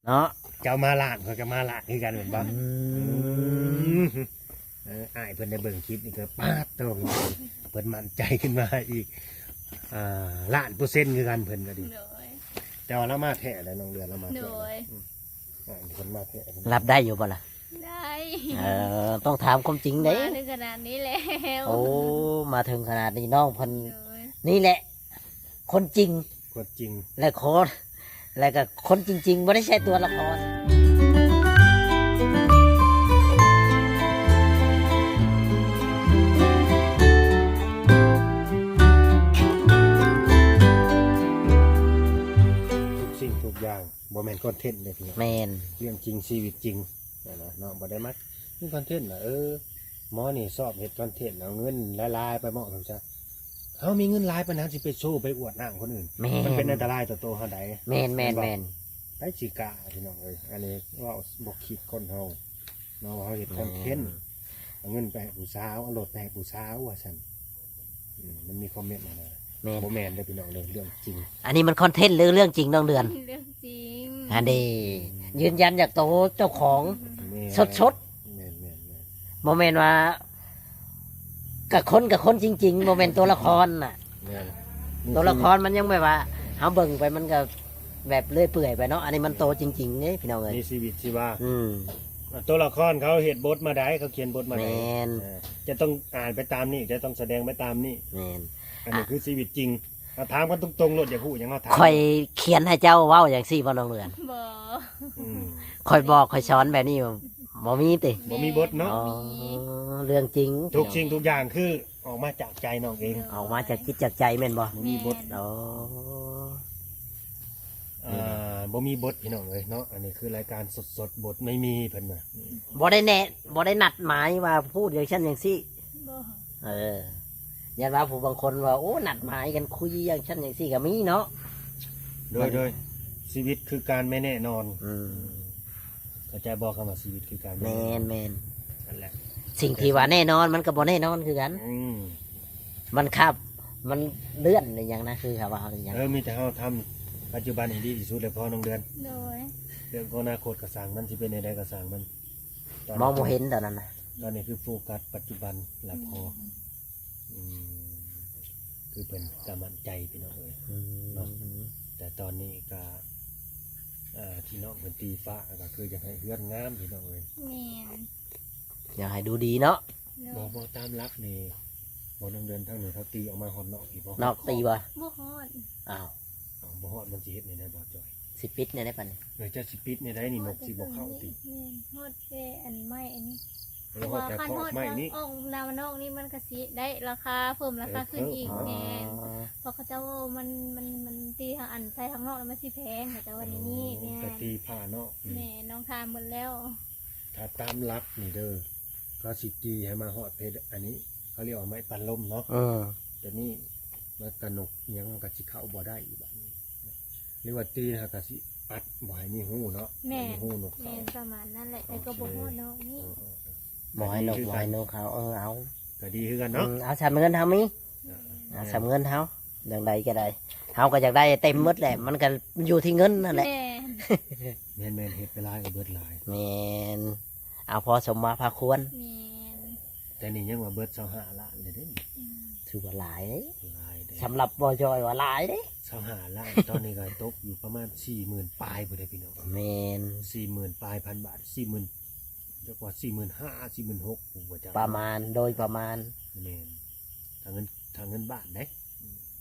ເນາະ ເຈົ້າມາລ້ານ ຂ້ອຍກໍມາລ້ານຄືກັນແມ່ນບໍ່? ອືມ ອືມ ເອີ ອ້າຍເພິ່ນໄດ້ເບິ່ງຄລິບນີ້ກໍ ປາດໂທ້ ເພິ່ນໝັ້ນໃຈຂຶ້ນມາອີກ ອ່າ ລ້ານເປີເຊັນຄືກັນ ເພິ່ນກໍດີ. ໂດຍ ແຕ່ວ່າລາວມາແທ້ແຫຼະ ນ້ອງເດືອນ ລາວມາແທ້. ໂດຍ ອືມ ອ່າ ເພິ່ນມາແທ້ ເພິ່ນ ຮັບໄດ້ຢູ່ບໍ່ລະ? ໄດ້ ເອີ ຕ້ອງຖາມຄວາມຈິງເດ້ ມາເຖິງຂະໜາດນີ້ແລ້ວ. ໂອ້ ມາເຖິງຂະໜາດນີ້ ນ້ອງເພິ່ນ ໂດຍ ນີ້ແຫຼະ ຄົນຈິງ ຄົນຈິງ ແລະ ຂໍ ແລະກໍຄົນຈິງໆ ບໍ່ໄດ້ໃຊ້ຕົວລະຄອນ. ທຸກສິ່ງທຸກຢ່າງ ບໍ່ແມ່ນຄອນເທັນເດ້ພີ່ນ້ອງ ແມ່ນ ເລື່ອງຈິງຊີວິດຈິງນະ ນ້ອງບໍ່ໄດ້ມາມີຄອນເທັນນະ. ເອີ ໝໍນີ້ຊອບເຮັດຄອນເທັນ ເອົາເງິນຫຼາຍໆໄປມອບໃຫ້ຊະ ເຮົາມີເງິນຫຼາຍປານນັ້ນ ຊິໄປໂຊໄປອວດອ້າງຄົນອື່ນ ແມ່ນ ມັນເປັນອັນຕະລາຍຕໍ່ໂຕເຮົາໃດ໋. ແມ່ນໆໆ ໃຜຊິກ້າ ພີ່ນ້ອງເອີຍ ອັນນີ້ເວົ້າບໍ່ຄິດຄົນເຮົາເນາະ ວ່າເຮົາເຮັດຄອນເທັນ ແມ່ນ ເອົາເງິນໄປໃຫ້ຜູ້ສາວ ເອົາລົດໄປໃຫ້ຜູ້ສາວວ່າຊັ້ນ. ອືມ ມັນມີຄອມເມັນຫັ້ນນະ ແມ່ນ ບໍ່ແມ່ນເດີພີ່ນ້ອງເດີ ເລື່ອງຈິງ. ອັນນີ້ມັນຄອນເທັນ ຫຼື ເລື່ອງຈິງ ນ້ອງເດືອນ? ເລື່ອງຈິງ ອັນນີ້ ອືມ ຢືນຢັນຈາກໂຕເຈົ້າຂອງ ແມ່ນ ສົດໆ ແມ່ນໆໆ ບໍ່ແມ່ນວ່າ ກະຄົນ ກະຄົນຈິງໆ ບໍ່ແມ່ນຕົວລະຄອນນະ ແມ່ນ ຕົວລະຄອນມັນຍັງແບບວ່າ ເຮົາເບິ່ງໄປມັນກະແບບເລື່ອຍເປື່ອຍໄປເນາະ ອັນນີ້ມັນໂຕຈິງໆເດ້ພີ່ນ້ອງເອີຍ ມີຊີວິດຊີວາ. ອືມ ຕົວລະຄອນເຂົາເຮັດບົດມາໃດ ເຂົາຂຽນບົດມາໃດ ແມ່ນ ເອີ ຈະຕ້ອງອ່ານໄປຕາມນີ້ ຈະຕ້ອງສະແດງໄປຕາມນີ້ ແມ່ນ ອັນນີ້ຄືຊີວິດຈິງ. ເຮົາຖາມກັນຕົງໆໂລດ ຢາກຮູ້ຫຍັງເຮົາຖາມ. ຂ້ອຍຂຽນໃຫ້ເຈົ້າເວົ້າຈັ່ງຊີ້ບໍ່ ນ້ອງເດືອນ? ບໍ່ ອືມ ຂ້ອຍບອກຂ້ອຍສອນແບບນີ້ ບໍ່ມີຕິ? ບໍ່ມີບົດເນາະ. ອໍ ເລື່ອງຈິງ ທຸກສິ່ງທຸກຢ່າງຄືອອກມາຈາກໃຈນ້ອງເອງ ອອກມາຈາກຈິດຈາກໃຈແມ່ນບໍ່? ບໍ່ມີບົດ. ແມ່ນ ອໍ ອ່າ ບໍ່ມີບົດພີ່ນ້ອງເອີຍເນາະ ອັນນີ້ຄືລາຍການສົດໆ ບົດໄມ່ມີເພິ່ນວ່າ ອືມ ບໍ່ໄດ້ແນະ ບໍ່ໄດ້ນັດໝາຍວ່າພູດຈັ່ງຊັ້ນຈັ່ງຊີ້. ບໍ່ ເອີ ຢ້ານວ່າຜູ້ບາງຄົນວ່າ ໂອ້ ນັດໝາຍກັນຄຸຍຢ່າງຊັ້ນຢ່າງຊີ້ກໍມີເນາະ. ໂດຍ ໂດຍ ຊີວິດຄືການບໍ່ແນ່ນອນ. ອືມ ເຂົ້າໃຈບໍ່ ຄຳວ່າຊີວິດຄືການບໍ່ແນ່ນອນ? ແມ່ນໆ ນັ້ນແຫຼະ ສິ່ງທີ່ວ່າແນ່ນອນມັນກໍບໍ່ແນ່ນອນຄືກັນ. ອືມ ມັນຂັບ ມັນເລື່ອນອີຫຍັງນະ ຄືເຂົາວ່າອີຫຍັງ. ເອີ ມີແຕ່ເຮົາທຳປັດຈຸບັນໃຫ້ດີທີ່ສຸດແລ້ວພໍ ນ້ອງເດືອນ. ໂດຍ ເລື່ອງຂອງອະນາຄົດກໍຊ່າງມັນ ຊິເປັນແນວໃດກໍຊ່າງມັນ ມອງບໍ່ເຫັນຕອນນັ້ນນະ ຕອນນີ້ຄືໂຟກັສປັດຈຸບັນແລ້ວພໍ. ອືມ ອືມ ຄືເພິ່ນກໍໝັ້ນໃຈພີ່ນ້ອງເອີຍ ອືມ ເນາະ ແຕ່ຕອນນີ້ກໍ ເອີ ທີ່ນ້ອງເພິ່ນຕີຟ້າກໍຄືຢາກໃຫ້ເຮືອນງາມພີ່ນ້ອງເອີຍ. ແມ່ນ ຢາກໃຫ້ດູດີເນາະ. ໂດຍ ບໍ່ ບໍ່ ຕາມຫຼັກນີ້ ບໍ່ ນ້ອງເດືອນ ທາງນີ້ເຂົາຕີອອກມາຮອດນອກອີກບໍ່? ນອກຕີບໍ່? ບໍ່ຮອດ. ອ້າວ ເອົາ ບໍ່ຮອດມັນຊິເຮັດແນວໃດບໍ່ຈ່ອຍ? ຊິປິດແນວໃດບັດນີ້? ເອີ ເຈົ້າຊິປິດແນວໃດນີ້ ນົກຊິບໍ່ເຂົ້າຕິ? ແມ່ນ ຮອດແຕ່ອັນໄມ້ອັນນີ້ ເອີ ຮອດແຕ່ຄອກໄມ້ນີ້ ອອກນາມານອກນີ້ມັນກໍຊິໄດ້ລາຄາ ເພີ່ມລາຄາຂຶ້ນອີກ. ເອີ ແມ່ນ ອໍ ເພາະເຂົາເຈົ້າມັນ ມັນ ມັນຕີທາງອັນໃສ່ທາງນອກແລ້ວມັນຊິແພງ ເຂົາເຈົ້າວ່າແນວນີ້. ອໍ ແມ່ນ ກໍຕີຜ້າເນາະ. ແມ່ນ ນ້ອງຖາມໝົດແລ້ວ. ຖ້າຕາມຫຼັກນີ້ເດີ ເຂົາຊິຕີໃຫ້ມາຮອດເພດ ອັນນີ້ເຂົາຮຽກວ່າໄມ້ປັນລົມເນາະ. ເອີ ແຕ່ນີ້ມັນກະນົກຫຍັງມັນກະຊິເຂົ້າບໍ່ໄດ້ບາດນີ້ ຫຼືວ່າຕີແລ້ວກະຊິອັດບໍ່ໃຫ້ມີຮູເນາະ. ແມ່ນ ບໍ່ໃຫ້ມີຮູນົກເຂົ້າ. ແມ່ນ ປະມານນັ້ນແຫຼະ ແຕ່ກໍບໍ່ຮອດເນາະນີ້. ເອີ ເອີ ເອີ ບໍ່ໃຫ້ນົກ ບໍ່ໃຫ້ນົກເຂົ້າ. ເອີ ເອົາ ກະດີຄືກັນເນາະ ອືມ ເອົາສ່ຳເງິນເຮົາມີ. ເອີ ເອົາສ່ຳເງິນເຮົາ ຈັ່ງໃດກໍໄດ້ ເຮົາກໍຢາກໄດ້ເຕັມໝົດແຫຼະ ມັນກໍຢູ່ທີ່ເງິນນັ້ນແຫຼະ. ແມ່ນ ແມ່ນໆ ເຮັດໄປຫຼາຍກໍເບິດຫຼາຍ. ແມ່ນ ເອົາພໍສົມມາພາຄວນ. ແມ່ນ ແຕ່ນີ້ຍັງວ່າເບິດຊາວຫ້າລ້ານເລີຍເດ້. ອືມ ຖືວ່າຫຼາຍເດ້ ຫຼາຍເດ້ ສຳລັບບໍ່ຈ່ອຍວ່າຫຼາຍເດ້. ຊາວຫ້າລ້ານ ຕອນນີ້ກໍຕົກຢູ່ປະມານສີ່ໝື່ນປາຍພຸ້ນເດ້ພີ່ນ້ອງ. ແມ່ນ ສີ່ໝື່ນປາຍພັນບາດ ສີ່ໝື່ນ ຈັກວ່າສີ່ໝື່ນຫ້າ ສີ່ໝື່ນຫົກ ຜູ້ບໍ່ຈັກ ປະມານ ໂດຍປະມານ. ແມ່ນ ຖ້າເງິນ ຖ້າເງິນບາດເດ້ ອືມ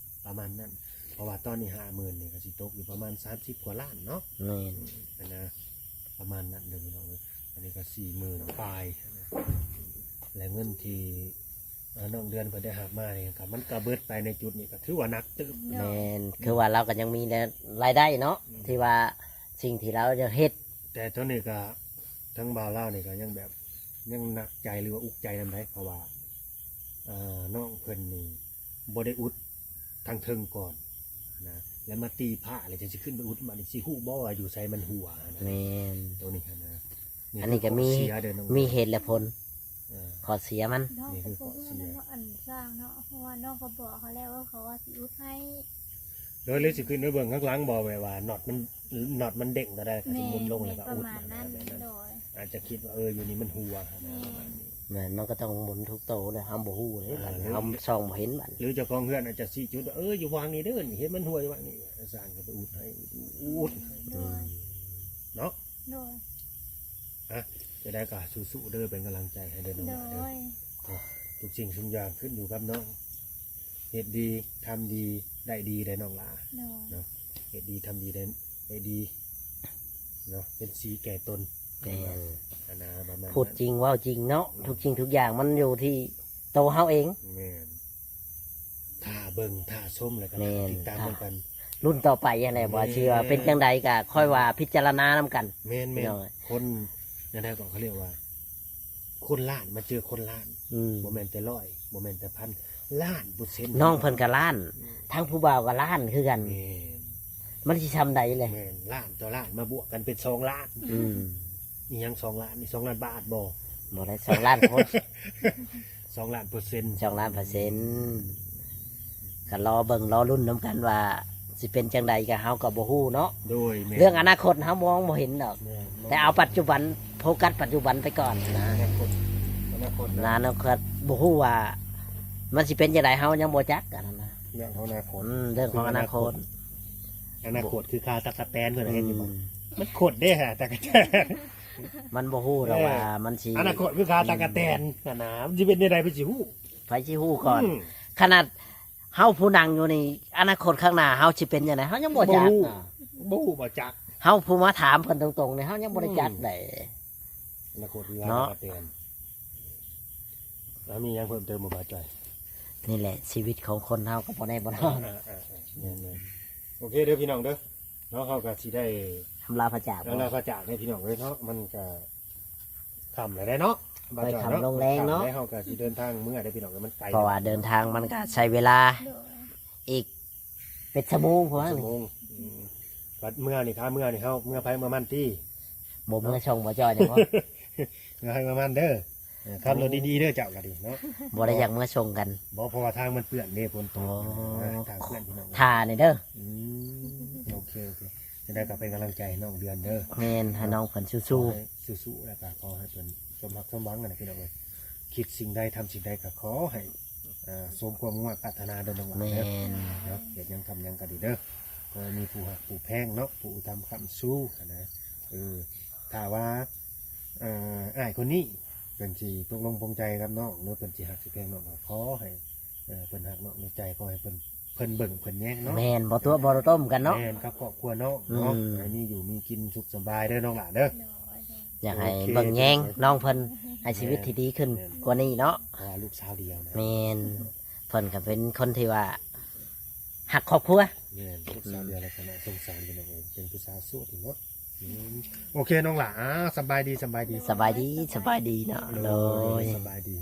ປະມານນັ້ນ ເພາະວ່າຕອນນີ້ຫ້າໝື່ນນີ້ກໍຊິຕົກຢູ່ປະມານສາມສິບກວ່າລ້ານເນາະ. ແມ່ນ ອັນນະ ປະມານນັ້ນເດີພີ່ນ້ອງເອີຍ. ອັນນີ້ກໍສີ່ໝື່ນປາຍ ແລະ ເງິນທີ່ ເອີ ນ້ອງເດືອນເພິ່ນໄດ້ຮັບມານີ້ກໍ ມັນກໍເບິດໄປໃນຈຸດນີ້ ກໍຖືວ່າໜັກເຕີບ. ແມ່ນ ຄືວ່າລາວກໍຍັງມີແລະ ລາຍໄດ້ເນາະ ອືມ ທີ່ວ່າສິ່ງທີ່ລາວຢາກເຮັດ. ແຕ່ຕອນນີ້ກໍ ທາງບ່າວລາວນີ້ກໍຍັງແບບ ຍັງໜັກໃຈ ຫຼືວ່າອຸກໃຈນຳໃດ ເພາະວ່າ ເອີ ນ້ອງເພິ່ນນີ້ບໍ່ໄດ້ອຸດທາງເທິງກ່ອນນະ ແລ້ວມາຕີພ້າ ແລ້ວຈັ່ງຊິຂຶ້ນໄປອຸດ ບາດນີ້ຊິຮູ້ບໍ່ວ່າຢູ່ໃສມັນຮົ່ວນະ. ແມ່ນ ໂຕນີ້ຫັ້ນນະ ອັນນີ້ກໍມີ ມີເຫດແລະຜົນ. ເອີ ຂໍ້ເສຍມັນ ນ້ອງກໍບໍ່ຮູ້ນຳວ່າອັນສ້າງເນາະ ເພາະວ່ານ້ອງກໍບອກເຂົາແລ້ວວ່າເຂົາວ່າຊິອຸດໃຫ້. ໂດຍ ຫຼືຊິຂຶ້ນໄປເບິ່ງຂ້າງຫຼັງບໍ່ ແບບວ່ານັອດມັນ ນັອດມັນເດ້ງເທົ່າໃດ ກໍຊິໝຸນລົງແລ້ວກໍອຸດ ປະມານນັ້ນ ແບບນັ້ນ ໂດຍ ອາດຈະຄິດວ່າ ເອີ ຢູ່ນີ້ມັນຮົ່ວ ປະມານນີ້ ແມ່ນ ມັນກໍຕ້ອງໝຸນທຸກໂຕເດ້ ເຮົາບໍ່ຮູ້ເດ້ ເອີ ບາດນີ້ເຮົາສ່ອງບໍ່ເຫັນບາດນີ້ ຫຼືເຈົ້າຂອງເຮືອນອາດຈະຊີ້ຈຸດວ່າ ເອີ ຢູ່ຫວ່າງນີ້ເດີ ເຫັນມັນຮົ່ວຢູ່ຫວ່າງນີ້ ຊ່າງກໍໄປອຸດໃຫ້ ອຸດ ໂດຍ ເນາະ ໂດຍ ອ່ະ ຈັ່ງໃດກໍສູ້ໆເດີ ເປັນກຳລັງໃຈໃຫ້ເດີນ້ອງຫຼ້າເດີ ໂດຍ ເນາະ ທຸກສິ່ງທຸກຢ່າງຂຶ້ນຢູ່ກັບນ້ອງ ເຮັດດີ ທຳດີ ໄດ້ດີເດີນ້ອງຫຼ້າ ໂດຍ ເນາະ ເຮັດດີ ທຳດີ ໄດ້ ໄດ້ດີ ເນາະ ເປັນສີແກ່ຕົນ ແມ່ນ ອັນນະ ປະມານນັ້ນ ພູດຈິງເວົ້າຈິງເນາະ ອືມ ທຸກສິ່ງທຸກຢ່າງມັນຢູ່ທີ່ໂຕເຮົາເອງ ແມ່ນ ຖ້າເບິ່ງ ຖ້າຊົມ ແລ້ວກໍ ແມ່ນ ຖ້າຕິດຕາມນຳກັນ ລຸ້ນຕໍ່ໄປຫັ້ນແຫຼະ ແມ່ນ ວ່າຊິວ່າເປັນຈັ່ງໃດ ກໍຄ່ອຍວ່າ ອືມ ພິຈາລະນານຳກັນ ແມ່ນໆ ພີ່ນ້ອງ ຄົນ ແນວໃດກໍເຂົາເອີ້ນວ່າ ຄົນລ້ານມາເຈີຄົນລ້ານ ອືມ ບໍ່ແມ່ນແຕ່ຮ້ອຍ ບໍ່ແມ່ນແຕ່ພັນ ລ້ານເປີເຊັນ ນ້ອງເພິ່ນກໍລ້ານ ອືມ ທັງຜູ້ບ່າວກໍລ້ານຄືກັນ ແມ່ນ ມັນຊິຊ່ຳໃດແຫຼະ ແມ່ນ ລ້ານຕໍ່ລ້ານມາບວກກັນເປັນສອງລ້ານ ອືມ ອີຫຍັງສອງລ້ານນີ້ ສອງລ້ານບາດບໍ່ ບໍ່ໄດ້ ສອງລ້ານຄົນ ສອງລ້ານເປີເຊັນ ສອງລ້ານເປີເຊັນ ກໍລໍເບິ່ງລໍລຸ້ນນຳກັນວ່າຊິເປັນຈັ່ງໃດ ກໍເຮົາກໍບໍ່ຮູ້ເນາະ ໂດຍ ແມ່ນ ເລື່ອງອະນາຄົດເຮົາມອງບໍ່ເຫັນດອກ ແມ່ນ ແຕ່ເອົາປັດຈຸບັນ ໂຟກັສປັດຈຸບັນໄປກ່ອນນະ ອະນາຄົດ ອະນາຄົດ ອະນາຄົດບໍ່ຮູ້ວ່າມັນຊິເປັນຈັ່ງໃດ ເຮົາຍັງບໍ່ຈັກ ອັນນັ້ນນະ ເລື່ອງຂອງອະນາຄົດ ອືມ ເລື່ອງຂອງອະນາຄົດ ອະນາຄົດຄືຄາຕັກກະແຕນ ເພິ່ນເຫັນຢູ່ບໍ່ ອືມ ມັນຂົດເດ້ຫາຕັກກະແຕນ ມັນບໍ່ຮູ້ດອກວ່າ ເອີ ມັນຊິ ອະນາຄົດຄືຄາຕັກກະແຕນຫັ້ນນະ ມັນຊິເປັນແນວໃດເພິ່ນຊິຮູ້ ໃຜຊິຮູ້ກ່ອນ ອືມ ຂະໜາດເຮົາຜູ້ນັ່ງຢູ່ນີ້ ອະນາຄົດຂ້າງໜ້າເຮົາຊິເປັນຈັ່ງໃດ ເຮົາຍັງບໍ່ຈັກ ບໍ່ຮູ້ ນະ ບໍ່ຮູ້ບໍ່ຈັກ ເຮົາຜູ້ມາຖາມເພິ່ນຕົງໆນີ້ ເຮົາຍັງບໍ່ໄດ້ຈັກ ອືມ ເດ້ ອະນາຄົດຄື ເນາະ ອາຈານເຕືອນ ແລ້ວມີຫຍັງເພີ່ມເຕີມບໍ່ ບາດຈອຍ? ນີ້ແຫຼະ ຊີວິດຂອງຄົນເຮົາກໍບໍ່ແນ່ບໍ່ນອນ ອ່າໆໆ ແມ່ນໆ ໂອເຄເດີພີ່ນ້ອງເດີ ເນາະ ເຮົາກໍຊິໄດ້ ອຳລາພາຈາກ ອຳລາພາຈາກໃຫ້ພີ່ນ້ອງເອີຍເນາະ ມັນກໍຄ່ຳແລ້ວເດ້ເນາະ ບາດຈອຍເນາະ ຄ່ຳລົງແລງເນາະ ຄ່ຳແລ້ວ ເຮົາກໍຊິເດີນທາງເມືອເດ້ພີ່ນ້ອງເອີຍ ມັນໄກ ເພາະວ່າເດີນທາງມັນກໍໃຊ້ເວລາ ໂດຍ ອີກເປັນຊົ່ວໂມງພຸ້ນ ເປັນຊົ່ວໂມງ ອືມ ບັດເມືອນີ້ ຂາເມືອນີ້ ເຮົາເມືອໃຜເມືອມັນຕິ ບໍ່ເມືອ ເນາະ ສົ່ງບໍ່ຈ່ອຍນີ້ບໍ່ ເມືອໃຜເມືອມັນເດີ ເອີ ຂັບລົດດີໆເດີເຈົ້າກໍດີເນາະ ບໍ່ໄດ້ຢາກເມືອສົ່ງກັນ ບໍ່ ເພາະວ່າທາງມັນເປື້ອນເດ້ ຝົນຕົກ ໂອ້ ທາງເປື້ອນພີ່ນ້ອງ ຖ້ານີ້ເດີ ອືມ ໂອເຄໆ ຈັ່ງໃດກໍເປັນກຳລັງໃຈໃຫ້ນ້ອງເດືອນເດີ ແມ່ນ ໃຫ້ນ້ອງເພິ່ນສູ້ໆ ຂໍໃຫ້ສູ້ໆ ແລ້ວກໍຂໍໃຫ້ເພິ່ນ ສົມຫວັງ ສົມຫວັງຫັ້ນນະພີ່ນ້ອງເອີຍ ຄິດສິ່ງໃດທຳສິ່ງໃດກໍຂໍໃຫ້ ເອີ ສົມຄວາມມຸ່ງມາດປາດຖະໜາເດີນ້ອງຫຼ້າເດີ ແມ່ນ ເນາະ ເຮັດຫຍັງທຳຫຍັງກໍດີເດີ ຂໍໃຫ້ມີຜູ້ຮັກຜູ້ແພງເນາະ ຜູ້ອຸດທຳຄ້ຳຊູຫັ້ນນະ ເອີ ຖ້າວ່າ ເອີ ອ້າຍຄົນນີ້ເພິ່ນຊິຕົກລົງປົງໃຈກັບນ້ອງ ຫຼືເພິ່ນຊິຮັກຊິແພງນ້ອງ ກໍຂໍໃຫ້ ເອີ ເພິ່ນຮັກນ້ອງໃນໃຈ ຂໍໃຫ້ເພິ່ນ ເພິ່ນເບິ່ງເພິ່ນແຍງເນາະ ແມ່ນ ບໍ່ຕົວະບໍ່ຕົ້ມກັນເນາະ ແມ່ນ ກັບຄອບຄົວນ້ອງເນາະ ອືມ ໃຫ້ມີຢູ່ມີກິນສຸກສະບາຍເດີນ້ອງຫຼ້າເດີ ໂດຍ ໂດຍ ຢາກໃຫ້ ໂອເຄ ເບິ່ງແຍງນ້ອງເພິ່ນໃຫ້ຊີວິດທີ່ດີຂຶ້ນ ແມ່ນ ກວ່ານີ້ເນາະ ເພາະວ່າລູກສາວດຽວນະ ແມ່ນ ເພິ່ນກໍເປັນຄົນທີ່ວ່າຮັກຄອບຄົວ ແມ່ນ ລູກສາວດຽວ ອືມ ແລ້ວກໍໜ້າສົງສານພີ່ນ້ອງເອີຍ ເປັນຜູ້ສາວໂສດເນາະ ອືມ ໂອເຄນ້ອງຫຼ້າ ອ່າ ສະບາຍດີ ສະບາຍດີ ສະບາຍດີ ສະບາຍດີເນາະ ໂດຍ ໂດຍ ສະບາຍດີ